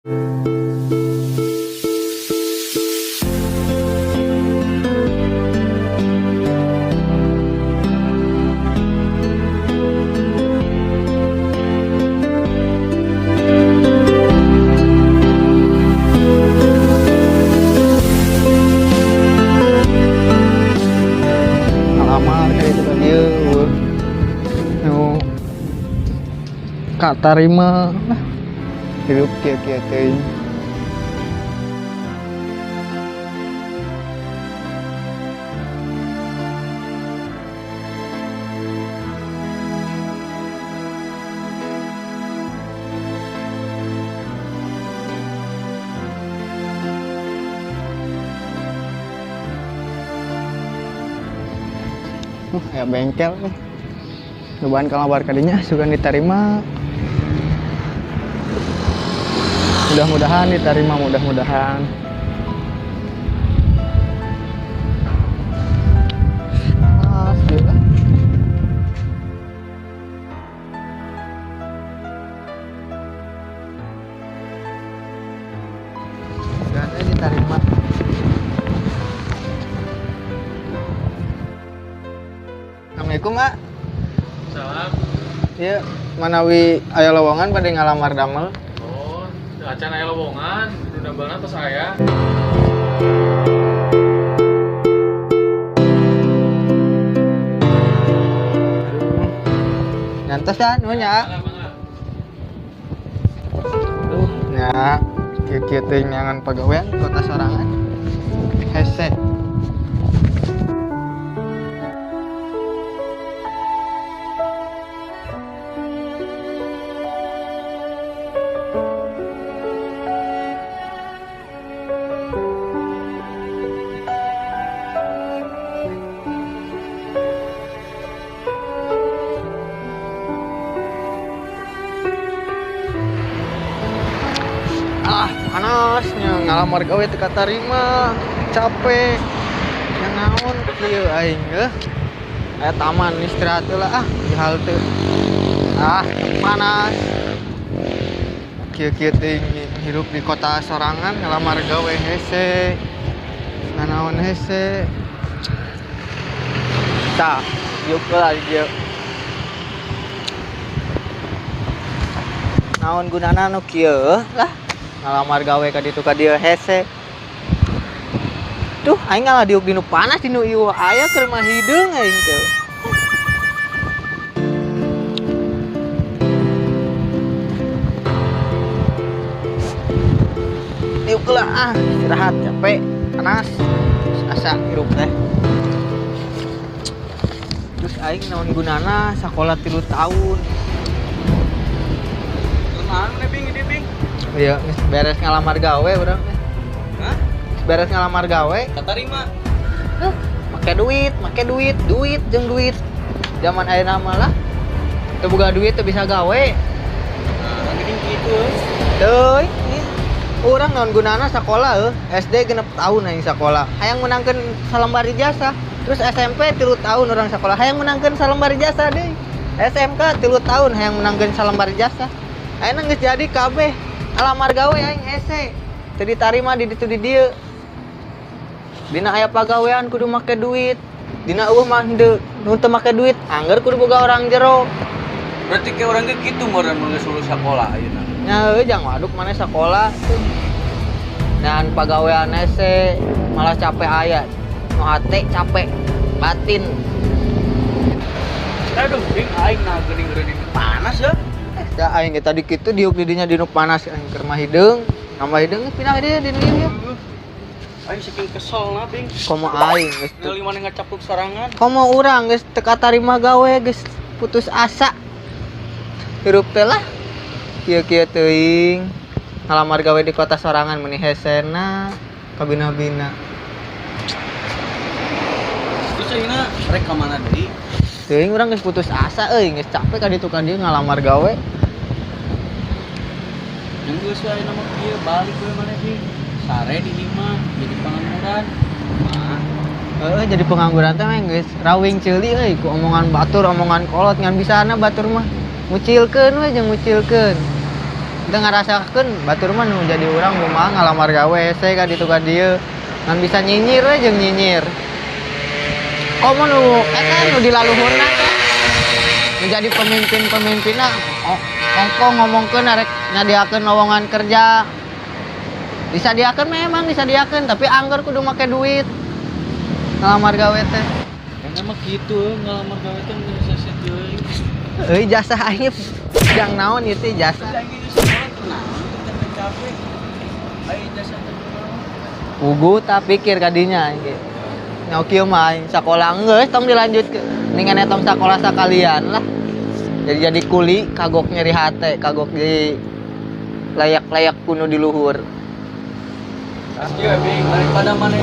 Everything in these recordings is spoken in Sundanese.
Ngalamar ka ditu ka dieu euweuh nu katarima lah, hirup kieu-kieu teuing. Aya bengkel nih. Cobaan kalamar kadinya sugan diterima. Mudah-mudahan diterima, mudah-mudahan. Ah, lah. Sugan diterima. Assalamualaikum, Mak. Salam. Iya, manawi aya lowongan pada ngalamar damel. Oh, acan aya lowongan, itu damelna tos aya. Nyantos ya, nuhun ya. Aduh, nya kieu-kieu teh nyangan pagawean kota sorangan. Hese. Ah, panasnya ngalamar gawe teu katarima, capek. Yang naon kieu aing heuh. Aya taman istirahat heula ah di halte. Ah, panas. Kieu-kieu teuing hirup di kota sorangan ngalamar gawe hese. Nanaon hese. Tah, yuk heula di dieu. Naon gunana nu kieu lah. Ngalamar gawe ka ditu ka dieu hese. Tuh aing ngalah diuk dinu panas dinu ieu aya keur mah hideung aing teh. Diuk lah ah, istirahat capek, panas. Asa hirup teh. Terus aing naon gunana sakola 3 tahun. Naon bing ini bing? Iya, beres ngalamar gawe urang teh. Hah? Beres ngalamar gawe, katarima. Hah, make duit, duit jeung duit. Zaman ayeuna mah lah. Teu boga duit teu bisa gawe. Nah, geuning kitu euy. Teuing, urang naon gunana sakola heuh. SD 6 tahun aing sakola. Hayang meunangkeun salembar ijazah. Terus SMP 3 tahun urang sakola. Hayang meunangkeun salembar ijazah deui. SMK 3 tahun hayang meunangkeun salembar ijazah. Ayeuna geus jadi kabeh. Alamar gawe aing hese. Teu ditarima di ditu di dieu. Dina aya pagawean kudu make duit. Dina eueuh mah henteu, nu teu make duit angger kudu boga orang jero. Berarti ke orang ge kitu meureun mun geus lulus sakola ayeuna. Nya heueuh jang waduk maneh sakola tuh. Dan pagawean hese malah capek aya. Nu hate capek batin. Aduh, bing aing nah geuning-geuning panas ya. Da aing ge tadi kitu diuk di dinya di nu panas aing keur mah hideung, nambah hideung pindah deui di dieu ya. Aing saking kesel na bing. Komo aing geus teu. Ningali maneh ngacapluk sorangan. Komo urang geus teu katarima gawe geus putus asa. Hirup teh lah kieu-kieu teuing. Ngalamar gawe di kota sorangan meuni hesena kabina-bina. Terus ayeuna rek ka mana deui? Teuing urang geus putus asa euy, geus capek ka ditu ka dieu ngalamar gawe. Yang geus we ayeuna mah kieu balik we maneh bing. Sare di imah jadi pengangguran. Mah. Heeh, jadi pengangguran teh mah geus rawing ceuli euy ku omongan batur, omongan kolot ngan bisana batur mah. Ngucilkeun we jeung ngucilkeun. Teu ngarasakeun batur mah nu jadi urang kumaha ngalamar gawe hese ka ditu ka dieu. Ngan bisa nyinyir we jeung nyinyir. Komo nu eta nu di laluhurna teh. Nu jadi pemimpin-pemimpinna ongko ngomongkeun arek nyadiakeun lowongan kerja. Disadiakeun memang disadiakeun tapi angger kudu make duit. Ngalamar gawe teh. Emang mah kitu ngalamar gawe teh mun sese teuing. Euy jasa aing jang naon ieu teh jasa. Pugu tak pikir kadinya aing ge. Nya kieu mah aing sakola geus tong dilanjutkeun. Mendingan tong sakola sakalian lah. Jadi kuli kagok nyeri hate, kagok di layak-layak kuno di luhur. Iya, Bing, daripada maneh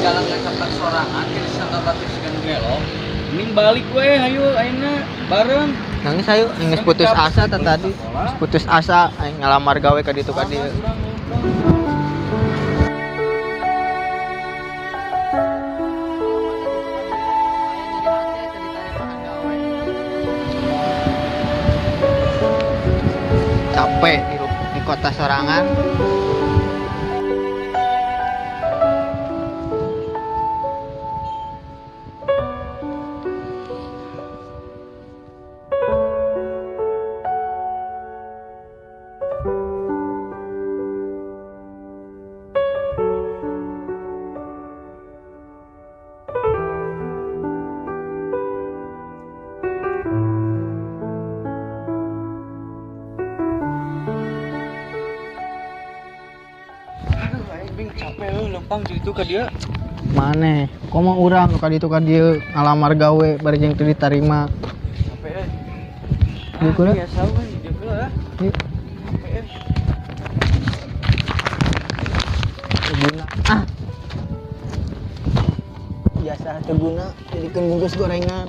jalan ngacaprak sorangan ke disangka batur siga nu gelo. Mending balik we hayu ayeuna bareng. Nangis ayo, geus putus asa teh tadi. Geus putus asa aing ngalamar gawe ka ditu ka dieu. Capek hidup di kota sorangan. Lempang itu ka dia. Maneh, komo urang ka ditu ka dieu ngalamar gawe bari jeung teu ditarima. Capek euy. Dieu Biasa we, dieu heula. Capek euy. Guna. Ah. Biasa teu guna jadikeun bungkus gorengan.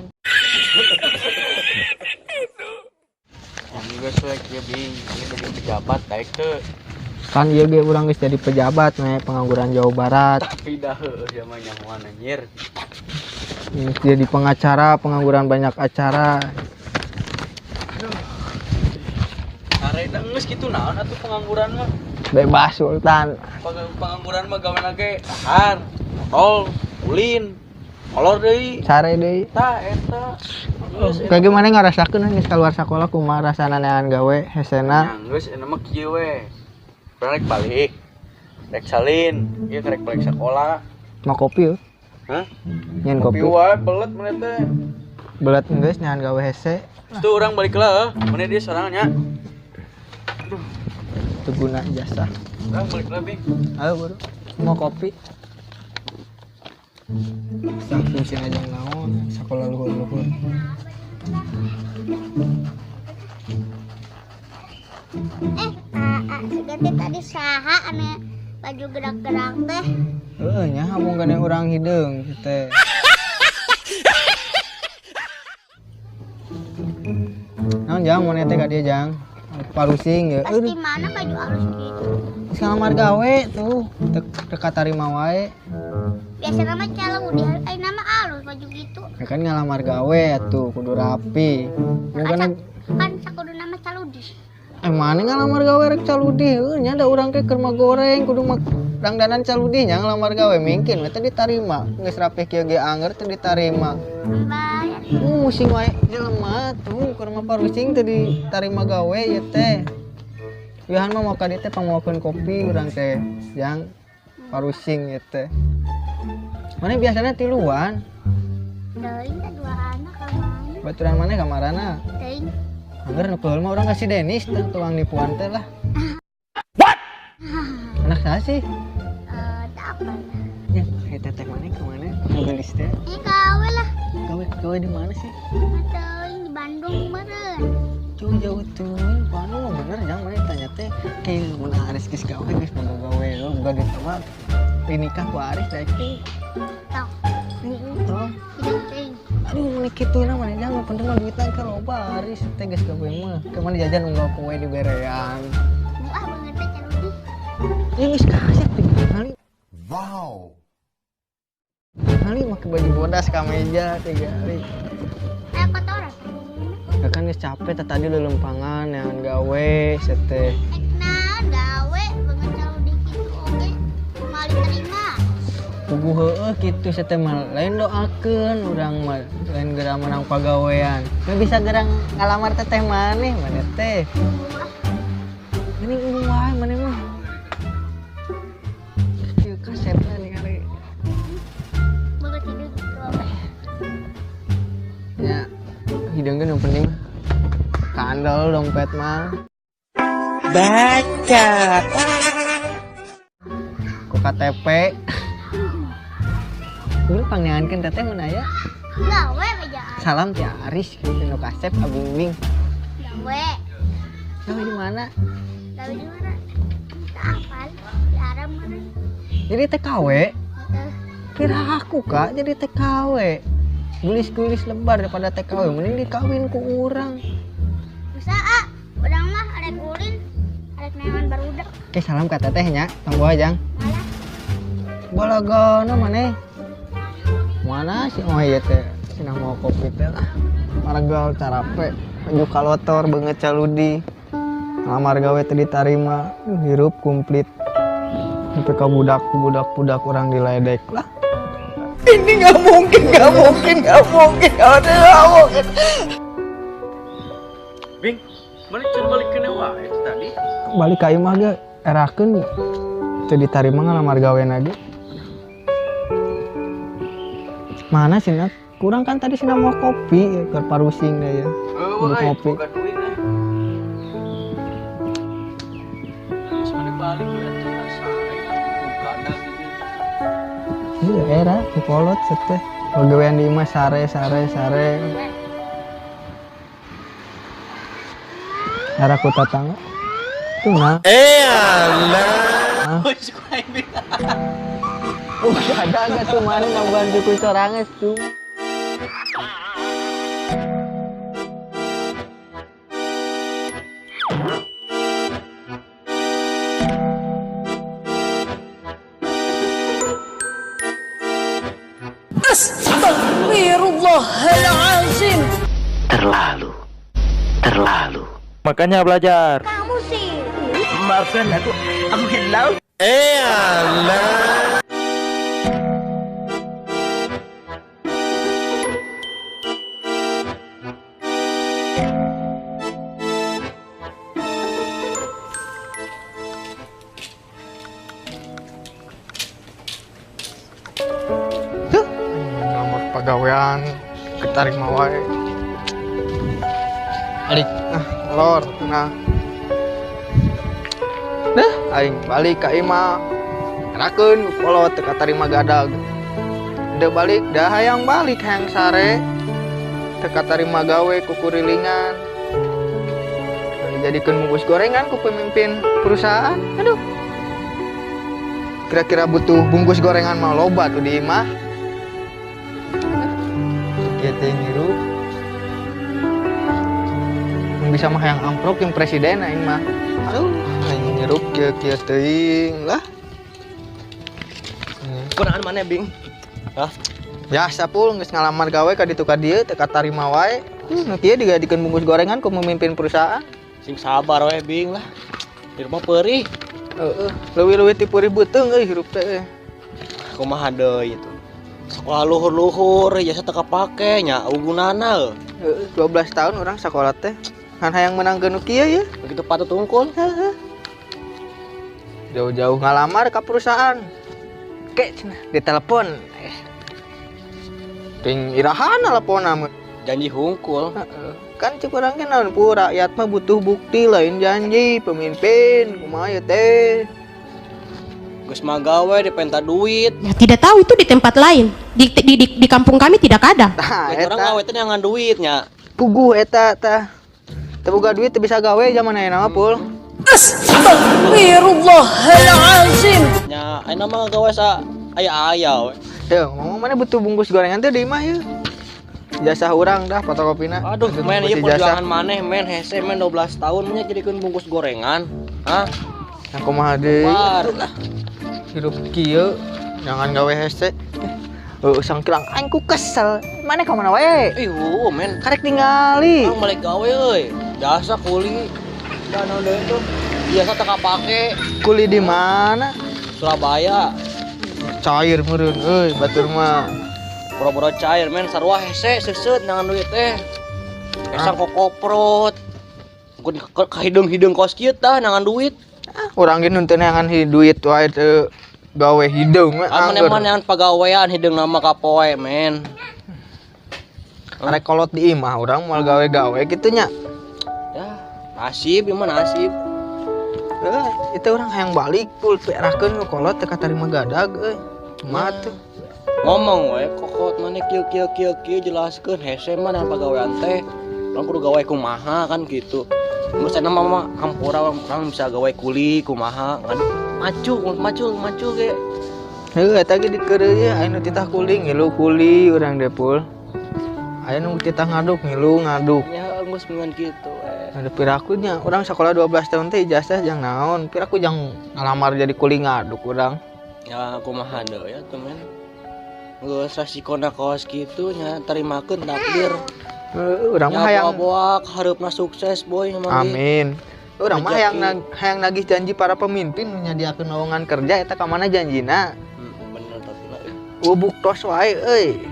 Yang geus we kieu Bing, ieu jadi pejabat daek teu. Kan ieu ge urang geus jadi pejabat meh pengangguran Jawa Barat. Tapi dah heueuh sia mah nyahoan anjir. Geus jadi pengacara, pengangguran banyak acara. Aduh. Areda geus kitu naon atuh pengangguran mah? Bebas Sultan. Pengangguran mah gaweana ge dahar, tol, ulin, kolor deui. Sare deui. Tah eta. Kayak gimana ngarasakeun geus keluar sakola kumaha rasana neangan gawe hesena? Geus eta mah kieu we. Rek balik, rek salin, ieu rek balik sekolah. Mau kopi yo? Hah? Nyen kopi. Kopi wae belet maneh teh. Belet geus nyahan gawe hese. Itu urang balik lah, maneh dia sorangan nya. Aduh. Teu guna jasa. Urang balik lah, Bing. Ayo buru. Mau kopi. Fungsi aja naon sekolah luhur-luhur. Seganti tadi saha ane baju gerak-gerak teh. Heeh nya habung gane urang hideung teh. Naon jang mun teh ka dieu jang? Parusing ge. Pasti mana baju alus gitu. Geus ngalamar gawe tuh, teu katarima wae. Biasana mah calung di ayeuna mah alus baju gitu. Ya kan ngalamar gawe atuh kudu rapi. Kan sakuduna mah caludih. Mana ngalamar gawe rek caludih heuh nya da urang teh keur mah goreng kudu mah dangdanan caludih nya ngalamar gawe mungkin we teh ditarima geus rapih kieu ge anger teh ditarima. Musing wae jelema tuh keur mah parusing teh ditarima gawe ieu teh. Wihan mah mau ka dieu teh pangmawakeun kopi urang teh jang parusing ieu teh. Mana biasana tiluan? Teuing teh dua anak ka mana? Baturan mana kamarana? Teuing. Angger nu keul mah urang kasih Denis teh tukang nipuan teh lah. What? Anak saha sih? Tak apa. Ya, hei teteh mana ke mana? Gelis teh. Ih, gawe lah. Gawe di mana sih? Teuing di Bandung meureun. Jauh-jauh tuh, Bandung mah bener jang mana tanya teh kayak mun Aris geus gawe geus boga gawe lo boga duit mah nikah ku Aris daek teh. Tong. Tong. Teuing. Aduh, mun kitu na mana jang penting mah duitna ke loba Aris teh geus gawe mah. Ke mana jajan unggal poe di berean. Buah banget teh caludi. Ya geus kasep tinggal. Wow. Kali make baju bodas ka meja tiga kali. Aya kotoran. Ya kan geus capek teh tadi lelempangan yang gawe seteh. Ek naon gawe banget caludi kitu oge moal diterima. Puguh heueuh kitu seteh mah lain doakeun urang mah lain geura menang pagawean. Teu bisa gerang ngalamar teteh maneh maneh teh. Geuning eueuh wae maneh mah. Ieu kasepna ningali. Boga tidur gitu wae. Ya, hideungkeun yang penting mah. Kandel dompet mah. Baca. Ku KTP. Dulu pangneankeun teteh mun aya. Gawe bejaan. Salam ti Aris gitu nu kasep abing-bing. Gawe. Gawe di mana? Gawe di mana? Tak apal di Arab mana? Jadi TKW? Heeh. Kira aku kak jadi TKW. Gulis-gulis lebar daripada TKW, mending dikawin ku urang. Usaha, urang mah arek ulin, arek neangan barudak. Oke, salam ka teteh nya, tong jang. Malah. Balagana maneh? Mana sih oh iya teh, cenah mau kopi teh lah. Margal carape, maju kalotor beungeut caludi. Lamar gawe teh ditarima, hirup komplit. Sampai ka budak-budak urang diledek lah. Ini nggak mungkin, nggak mungkin, nggak mungkin, nggak mungkin. Bing, mana can balik ke wae tadi? Balik ka imah ge erakeun teu ditarima ngalamar gawe lagi. Mana sih nak? Kurang kan tadi sih mau kopi ke parusing deh ya. Oh, kopi. Buka duit ah. Terus mana balik ke atuh sare buka ada gitu. Iya era kolot seteh. Pagawean di imah sare sare sare. Era ku tatangga. Tuh nah. Allah. Oh, suka aing. Ada agak tuh mana nambahan cukup soranges tuh. Astagfirullahalazim. Terlalu, terlalu. Makanya belajar. Kamu sih. Maafkan aku hilang. Allah. Tuh, nomor pagawean ketarik wae. Adik, nah, lor, nah. Nah, aing balik ka imah. Rakeun kolot teu katarima gadag. Deu balik, dah hayang balik hayang sare. Teu katarima gawe kukurilingan. Dijadikeun bungkus gorengan ku pemimpin perusahaan. Aduh. Kira-kira butuh bungkus gorengan mah loba tuh di imah. Kieu teh ngirup. Mun bisa mah hayang amprok yang presiden aing mah. Aduh, aing ngirup kieu-kieu teuing lah. Kunaon maneh, Bing? Hah? Biasa pul geus ngalamar gawe ka ditu ka dieu teu katarima wae. Nu kieu digadikeun bungkus gorengan ku pemimpin perusahaan. Sing sabar we, Bing lah. Di rumah peurih. Heeh, leuwih-leuwih ti peurih beuteung euy hirup teh. Kumaha deui itu. Sekolah luhur-luhur jasa teu kapake nya gunana. Heeh, 12 tahun orang sakola teh. Kan hayang menangkeun nu kieu ya. Begitu patut tungkul. Heeh. Jauh-jauh ngalamar ka perusahaan. Kek cenah ditelepon. Ting irahana teleponna mah. Janji hungkul. Heeh. Kan cek urang ge naon pu rakyat mah butuh bukti lain janji pemimpin kumaha ieu teh. Geus mah gawe dipenta duit. Ya tidak tahu itu di tempat lain. Di kampung kami tidak ada. Tah Urang eta gawe teh nyangan duitnya. Puguh eta tah. Teu boga duit teu bisa gawe zaman ayeuna mah pul. Astagfirullahalazim. Nya ayeuna mah gawe sa aya-aya we. Teu ngomong mana butuh bungkus gorengan teh di imah ieu. Jasa urang dah fotokopina. Aduh, men ieu bungkus ijazah. perjuangan maneh men hese men 12 tahun nya jadikeun bungkus gorengan. Hah? Nah, kumaha deui? Bar. Hirup kieu jangan gawe hese. Heuh, sangkilang aing ku kesel. Maneh ka mana wae? Ih, heueuh men. Karek ningali. Urang balik gawe euy. Jasa kuli. Dan deui tuh. Biasa teu kapake. Kuli di mana? Surabaya. Cair meureun euy batur mah. Boro-boro cair men, sarua hese seuseut nangan duit teh. Esang kokoprot. Mun ka hideung-hideung kos kieu tah nangan duit. Ah, urang ge nu teu neangan duit wae teu gawe hideung we Kan angger. maneh mah neangan pagawean hideung nama kapoe men. Arek kolot di imah urang moal gawe-gawe kitu nya. Ya, nasib ieu mah nasib. Heuh, itu urang hayang balik pul peerakeun nu kolot teu katarima gadag euy. Kumaha tuh? Ngomong we kokot maneh kieu kieu kieu kieu jelaskeun hese mah neangan pagawean teh. Urang kudu gawe kumaha kan gitu. Geus cenah mah hampura urang bisa gawe kuli kumaha kan. Macu, macu, macu ge. Heuh, eta ge dikeureuy ye aya nu titah kuli ngilu kuli urang teh pul. Aya nu titah ngaduk ngilu ngaduk. Ya geus mendingan kitu we. Ada piraku nya, urang sekolah 12 tahun teh ijazah jang naon? Piraku jang ngalamar jadi kuli ngaduk urang. Ya kumaha deui ya tuh men. Geus resikona kaos kitu nya terimakeun takdir. Heuh, urang mah Nya hayang boa-boa hareupeuna sukses boy emang ge. Amin. Urang mah hayang Rezeki. hayang nagih janji para pemimpin nyadiakeun lowongan kerja eta ka mana janjina? Bener tapi lah. Eueuh buktos wae euy.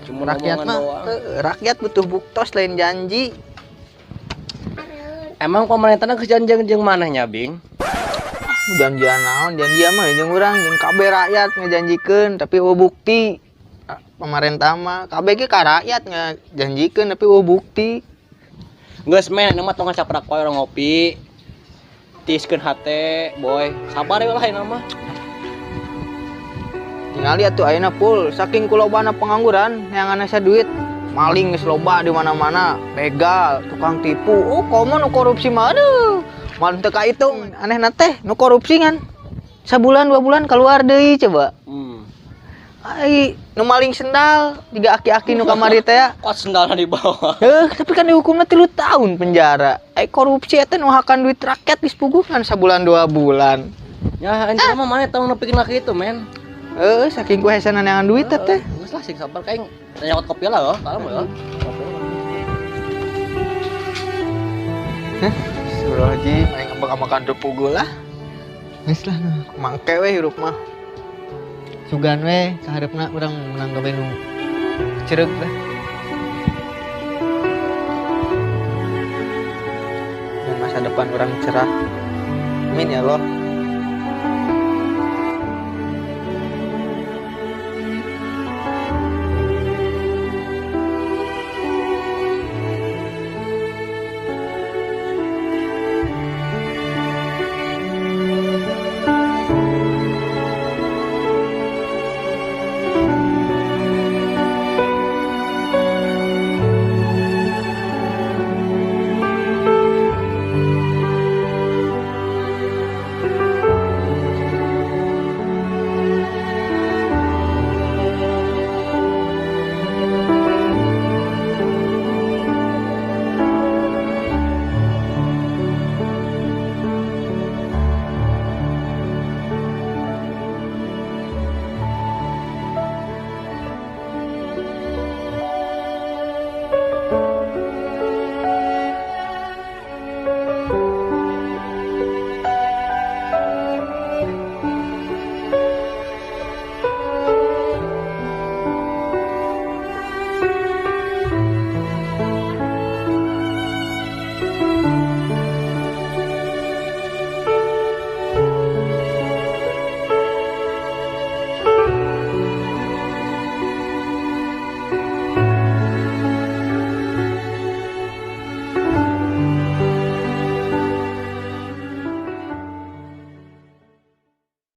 Cuma Rakyat omongan mah doang. heuh, rakyat butuh buktos lain janji. Emang pemerintahna geus janjian jeung maneh nya, Bing? Janjian naon? Janjian mah jeung urang jeung kabeh rakyat ngejanjikeun tapi eueuh bukti. Pemerintah mah kabeh ge ka rakyat ngejanjikeun tapi eueuh bukti. Geus men, ini mah tong ngacaprak wae urang ngopi. Tiiskeun hate, boy. Sabar we lah ayeuna mah. Tinggal lihat tuh ayeuna pul saking kulobana pengangguran neangan asa duit maling geus loba di mana-mana, begal, tukang tipu. Oh, komo nu korupsi mah aduh. Mal teu kahitung anehna teh nu korupsi ngan sabulan 2 bulan keluar deui coba. Ai nu maling sendal jiga aki-aki nu kamari teh ya. Kok sendalna dibawa? Heuh, tapi kan dihukumna 3 tahun penjara. Ai korupsi eta nu hakan duit rakyat geus puguh ngan sabulan 2 bulan. Ya, intina mah maneh tong nepikeun ka kitu, men. Heuh, saking ku hese neangan duit teh. Geus lah sing sabar kaing nyokot kopi lah oh, kalem ya. Hah? Astagfirullahaladzim, aing ngambek-ambekan teu puguh lah. Geus lah, mangke we hirup mah. Sugan we kahareupna urang menang gawe nu cereug lah. Dan masa depan urang cerah. Amin ya Allah.